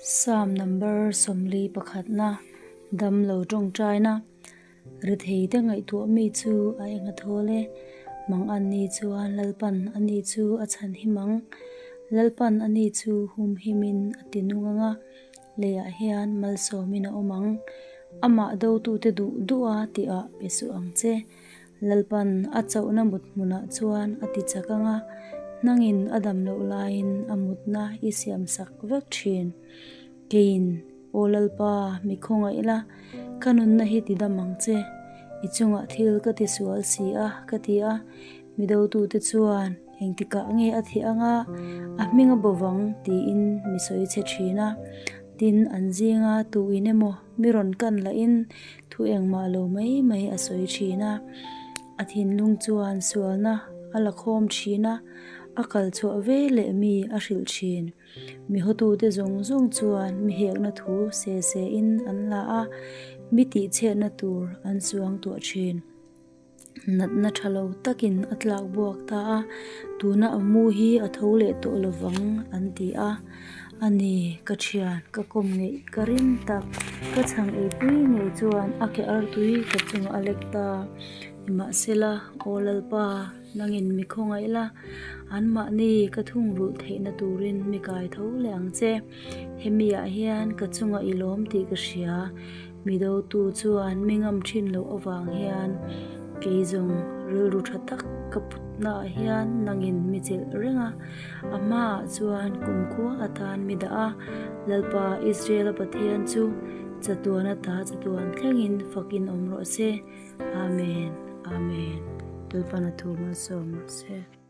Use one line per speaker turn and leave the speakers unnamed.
Psalm number 41na Damlo tawngtaina Retheite ngaihtuah mi chu a eng a thawl e. Mang an ni chuan Lalpan a ni chu a chhan him ang. Lalpan a ni chu hum himin a ti nung ang a, leiah hian malsawmin a awm ang. Amah dotute duh duh a tihah pe suh ang che. Lalpan a chauhna mut hmunah chuan a ti chak ang a, nangin a dam loh laiin a mutna i siamsak vek thin. Keiin, Aw Lalpa, mi khawngaih la, ka nunna hi ti dam ang che. I chungah thil ka ti sual si a, ka ti a. Mi dotute chuan, Engtikah nge a thih anga a hming a bawvang? tiin mi sawi chhe thin a. Tin, an zinga tuin emaw mi rawn kan lahin thu engmah lo mai mai a sawi thin a. A thinlung chuan sualna a la khawm thin a, a kal chhuah ve leh mi a hrilh thin. Mi hotute zawng zawng chuan mi hekna thu se se in an la a, mi tihchhiatna tur an suang tuah thin. Natna tha lo takin a tlak buak ta a, tuna a mu hi a tho leh tawh lovang an ti a. A ni, ka thian, ka kawm ngeih ka ring tak, ka chhang eipui ngei chuan a ke artui ka chungah a lek ta. Nimahsela, Aw Lalpa, Nangin mi khawngaih la, anmahni ka thungrulh theihna turin mi kai tho leh ang che. Hemiah hian ka chunga i lawm tih ka hria. Mi dotu chuan mi ngam thin loh avang hian kei zawng rilru tha tak ka putnaah hian nangin mi chelh reng a. A hmaah chuan kumkhua atan mi dah a, Lalpa Israel-a Pathian chu chatuan ata chatuan thlengin fakin awm rawh se. Amen Amen Lalpan a thu malsawm rawh se.